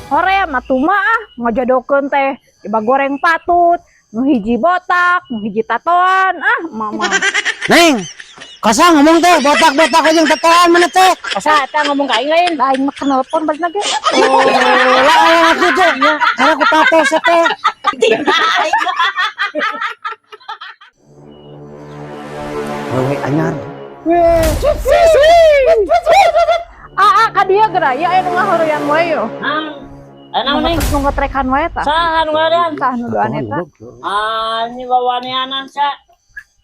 Hoream atuh mah ah, ngajodokeun teh coba goreng patut, nu hiji botak, nu hiji tatoan, ah mama. Neng, ka saha ngomong teh botak-botak aja yang tatoan mana teh? Ka saha eta ngomong ka aing lain? Lah aing mah kenelpon bari ge. Oh, lah lah gitu. Karena aku tato teh. Wewe anyar. Ah, ah ka dieu geura ya aya nu ngahoream wae yo. Ah, naon neng? Nu ngetrekan wae tah. Saha nu ngaran? Tah nu duaan eta. Ah, ini wawanianan sa.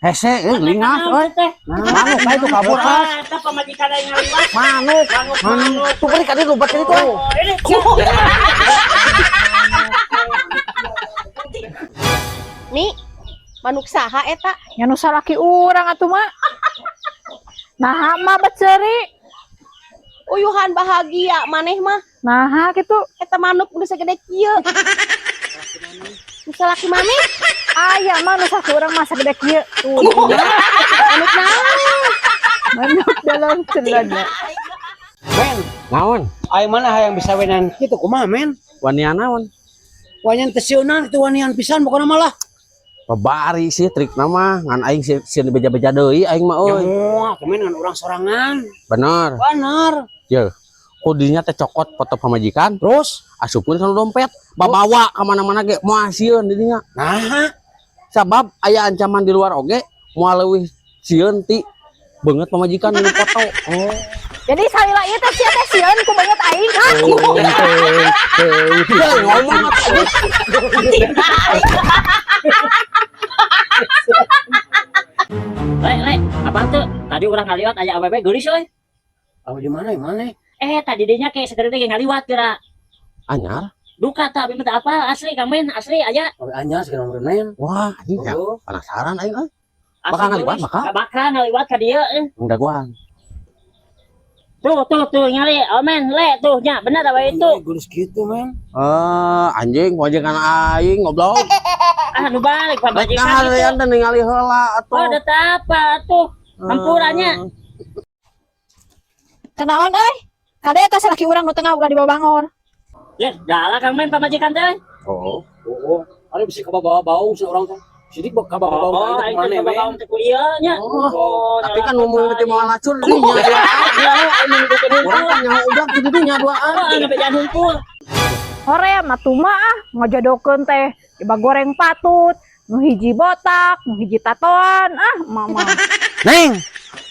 Hese euy lingas euy. Teh. Manuk ka itu kabur ah. Ah, eta pamajikan aing ngaliwat. Manuk. Manuk, Manuk. manuk. Tuh beri ka dieu lubat ka ditu. Oh, ini. Nih, manuk saha eta? Nya nu salaki urang atuh mah. Naha mah bet seuri. Uyuhan bahagia maneh mah. Naha kitu. Eta manuk udah segede kieu. Nu salaki maneh? Aya mah nu salaki urang mah sagede kieu. Tuh, Manuk naon? Manuk dalam celana. Men, Naon? aing mana hayang bisa wenan kitu kumaha men? Wanian naon? Wanian teu sieunan kitu wanian pisan pokona malah. Babari sih trik nama ngan aing sieun beja-beja deui aing mah euy. Nyamuak men ngan urang sorangan. Bener. Bener. Ye. Kudinya teh cokot foto pamajikan, Terus asupkeun kana dompet, babawa ka mana-mana ge moal sieun di dinya. nah Sabab aya ancaman di luar oge moal leuwih sieun ti beungeut pamajikan nu foto. Oh. Jadi salila ieu teh sia teh sieun ku beungeut aing ha. Ya, ngomong atuh. Le, le, apa tuh? Tadi urang ngaliwat aya awewe geulis euy. Oh, di mana, di mana? Tadi dinya kayak segede ge ngaliwat geura. Anyar. Duka tah abi mah teu apa asli Kang Men, asli aya. Oh, anyar segala macam men. Wah, anjing ya. Oh. Penasaran aing euy. Asli Bakal ngaliwat, geulis. bakal? Bakal ngaliwat ka dieu euy. Dagoan. Tuh, tuh, tuh ngali, oh men, le, tuh nya bener awewe itu. Iya, geulis gitu men. Anjing pamajikan aing goblok. Ah, nu balik Rek pamajikan ngaharian itu. teh ningali heula atuh. Oh, da teu apa atuh. Hampuranya. Kenaon euy? Kade eta salaki urang nu tengah ulah dibawa bangor. Ya, galak Kang Men pamajikan teh. Oh. Oh, ada bisa kabawa-bawa si orang tuh. Sidik bak kabawa-bawa Oh, itu aing kemana teh men? kabawa teh kuliah nya. Oh, tapi kan ngomong teh moal lacur dinya. Ya, aing nunggukeun Urang hungkul. kan nyaho udah kitu dinya duaan. Oh, anu bejan hungkul. Hoream atuh mah ah, ngajodokeun teh coba goreng patut, nu hiji botak, nu hiji tatoan, ah mama. Neng,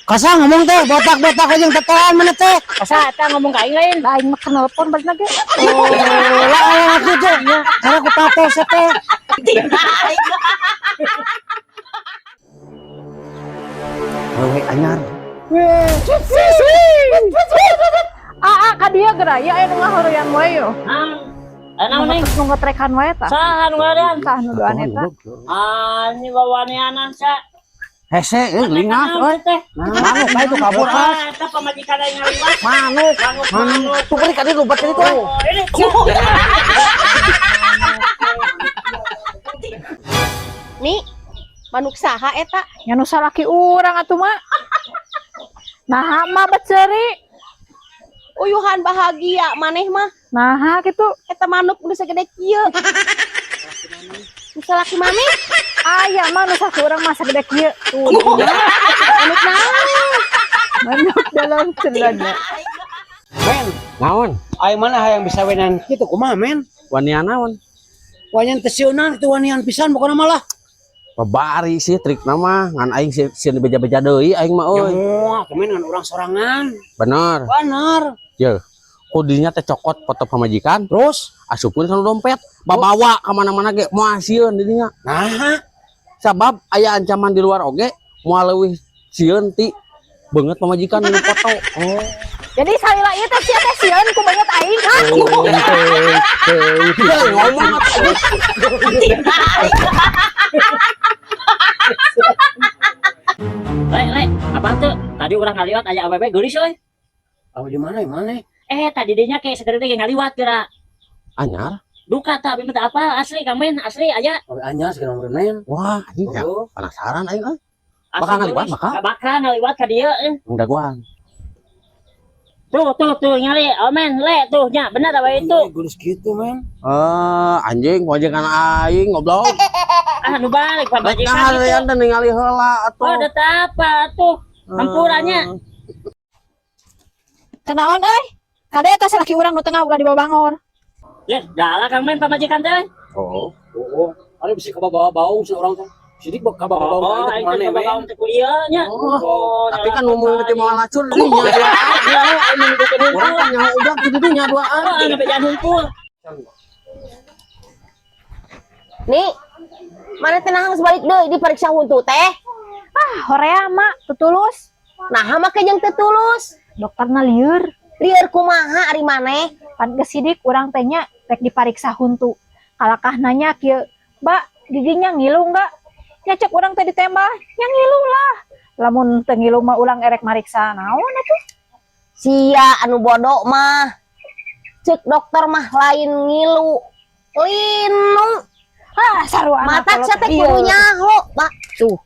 ka saha ngomong teh botak-botak aja yang tatoan mana teh? Ka saha eta ngomong ka aing lain? Lah aing mah kenelpon bari ge. Oh, lah lah gitu. Karena aku tato teh. Wewe anyar. Ah, ah ka dieu geura ya aya nu ngahoream wae yo. Ah, naon neng? Nu ngetrekan wae tah. Saha nu ngaran? Tah nu duaan eta. Ah, ini wawanianan sa. Hese euy lingas euy. Teh. Manuk ka itu kabur ah. Ah, eta pamajikan aing ngaliwat. Manuk. Manuk, Manuk. manuk. Tuh beri ka dieu lubat ka ditu. Oh, ini. Nih, manuk saha eta? Nya nu salaki urang atuh mah. Naha mah bet seuri. Uyuhan bahagia maneh mah. Naha kitu. Eta manuk udah segede kieu. Nu salaki maneh? Aya mah nu salaki urang mah sagede kieu. Tuh, Manuk naon? manuk dalam celana. Men, Naon? aing mana hayang bisa wenan kitu kumaha men? Wanian naon? Wanian teu sieunan kitu wanian pisan pokona malah. Babari sih trik nama ngan aing sieun beja-beja deui aing mah euy. Nyamuak men ngan urang sorangan. Bener. Bener. Ye. Kudinya teh cokot foto pamajikan, Terus asupkeun kana dompet, babawa ka mana-mana ge moal sieun di dinya. nah Sabab aya ancaman di luar oge moal leuwih sieun ti beungeut pamajikan nu foto. Oh. Jadi salila ieu teh sia teh sieun ku beungeut aing ha. Ya, ngomong atuh. Le, le, apa tuh? Tadi urang ngaliwat aya awewe geulis euy. Oh, di mana, di mana? Tadi dinya kayak segede ge ngaliwat geura. Anyar. Duka tah abi mah teu apa asli Kang Men, asli aya. Oh, anyar segala macam men. Wah, anjing ya. Oh. Penasaran aing euy. Asli Bakal ngaliwat, geulis. bakal? Bakal ngaliwat ka dieu euy. Dagoan. Tuh, tuh, tuh, nyari, omen, le, tuh, nya, bener awewe itu. Geulis gitu, men. Eh, anjing pamajikan aing goblok. Ah, nu balik Rek pamajikan ngarean itu. teh ningali heula atuh. Oh, ada apa tuh? Hampuranya. Kenaon euy? Kade eta salaki urang nu tengah ulah dibawa bangor. Ya, galak Kang Men pamajikan teh. Oh. Oh, ada bisa kabawa bau si orang tuh. Sidik bak kabawa bau Oh, ka aing itu teh mana, kabawa men? teh kuliah nya. Oh, Tapi kan ngomong teh moal lacur dinya. Ya, aing menipukeun Urang hungkul. kan nyaho udah kitu dinya duaan. Oh, anu bejaan hungkul. Nih, mana tenang geus balik deui diperiksa huntu teh. Ah, horea mak, teu tulus. Nah, make jeung teu tulus. Dokterna lieur. Lieur kumaha ari maneh? Pan geus sidik urang teh nya rek dipariksa huntu. Kalakah nanya kieu, "Mbak, giginya ngilu enggak?" Nya cek urang teh ditembak, nya ngilu lah. Lamun teu ngilu mah urang erek mariksa naon atuh? Sia anu bodoh mah. Cek dokter mah lain ngilu. Linu. Ah, sarua anak Matak kolot saya teh teh. kudu nyaho, Pak. Tuh.